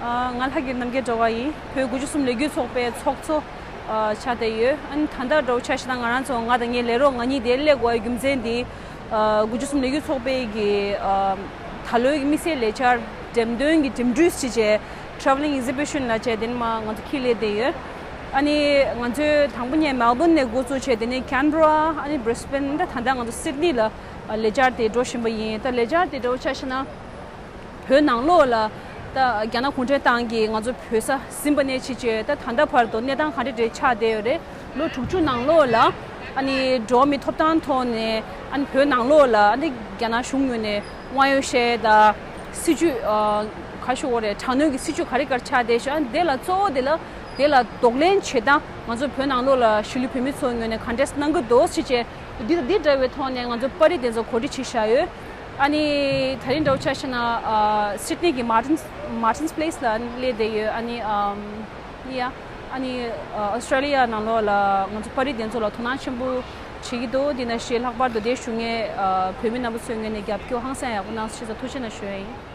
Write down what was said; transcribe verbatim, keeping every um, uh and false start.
ང་ལྷ་གི་རྣམ་རྒྱལ་སྒྲོལ་དཀར་ཡིན། བོད་དགུ་བཅུ་གསུམ་ལས་འགུལ་ཚོགས་པའི་ཚོགས་གཙོ་ཆགས་བསྡད་ཡོད། ཨ་ནི་ད་ལྟ་འདྲ་བོ་ཆ་བཞག་ན་ང་རང་ཚོ་ང་དང་ངའི་ལས་རོགས་ང་གཉིས་དེ་སླེབས་དགོས་པའི་རྒྱུ་མཚན་དེ། དགུ་བཅུ་གསུམ་ལས་འགུལ་ཚོགས་པའི་གི་ད་ལོའི་གི་དམིགས་བསལ་ལས་འཆར་འགྲེམས་སྟོན་གྱི་འགྲེམས་འགྲུལ་ཞེས་བྱས། Travelling Exhibition ལབ་བྱས་དེ་ནི་མ་ང་ཚོ་ཁྱི་ལས་བསྡད་ཡོད། ཨ་ནི་ང་ཚོས་དང་པོ་ཉིད་Melbourne ནས་འགོ་བཙུགས་བྱས་དེ་ནས་Canberra ཨ་ནི་Brisbane ད་ད་ལྟ་ང་ཚོ་Sydney ལ་ལས་འཆར་དེ་འགྲོ་བཞིན་པ་ཡིན། ད་ལས་འཆར་དེ་འདྲ་བོ་ཆ་བཞག་ན་བོད་ནང་ལོགས་ལ་ད་རྒྱ་ནག་གུང་ཁྲན་ཏང་གིས་ང་ཚོ་བོད་ས་ཟིན་པ་ནས་ཕྱིན་བྱས་ད་ད་ལྟ་བར་དུ་གནས་སྟངས་ག་འདྲ་འདྲ་ཆགས་བསྡད་ཡོད་རེད། ལོ་དྲུག་ཅུ་ནང་ལོགས་ལ་ཨ་ནི་འགྲོ་བ་མིའི་ཐོབ་ཐང་ཐོག་ནས་ཨ་ནི་བོད་ནང་ལོགས་ལ་ཨ་ནི་རྒྱ་ནག་གཞུང་ངོས་ནས་དབང་ཡོད་བཤད་ད་སྲིད་ཇུས་ག་ཞུ་དགོས་རེད། དྲག་གནོན་གྱི་སྲིད་ཇུས་ག་རེ་ག་རེ་ཆགས་བསྡད་ཤག་ཨ་ནི་དེ་ལ་གཙོ་བོ་དེ་ལ་དེ་ལ་གདོང་ལེན་བྱེད་སྟངས་ང་ཚོ་བོད་ནང་ལོགས་ལ་གཞིས་ལུས་བོད་མི་ཚོ་ངོས་ནས་ག་འདྲས་གནང་གི་འདུག་ཟེར་བྱས་འདི་དང་འདི་འདྲ་བའི་ཐོག་ནས་ང་ཚོ་པར་རིས་དེ་ཚོ་གོ་སྒྲིག་བྱས་བཞག་ཡོད། ཨ་ནི་ད་རིང་འདྲ་བོ་ཆ་བཞག་ན་Sydney གི་Martins Martins Place ལ་སླེབས་བསྡད་ཡོད། ཨ་ནི་ཡ་ཨ་ནི་Australia ནང་ལོགས་ལ་ང་ཚོ་པར་རིས་དེ་ཚོ་ལ་དོ་སྣང་ཆེན་པོ་བྱེད་ཀྱི་འདུག་འདི་ནང་བཞིན་ལྷག་པར་དུ་དེ་བཞུགས་མཁན་བོད་མི་རྣམ་པ་ཚོའི་ངོས་ནས་རྒྱབ་སྐྱོར་ཧང་སང་ཡག་པོ་གནང་སོང་ཞེས་ཐུགས་རྗེ་ཆེ་གནང་ཞུ་ཡ་ཡིན།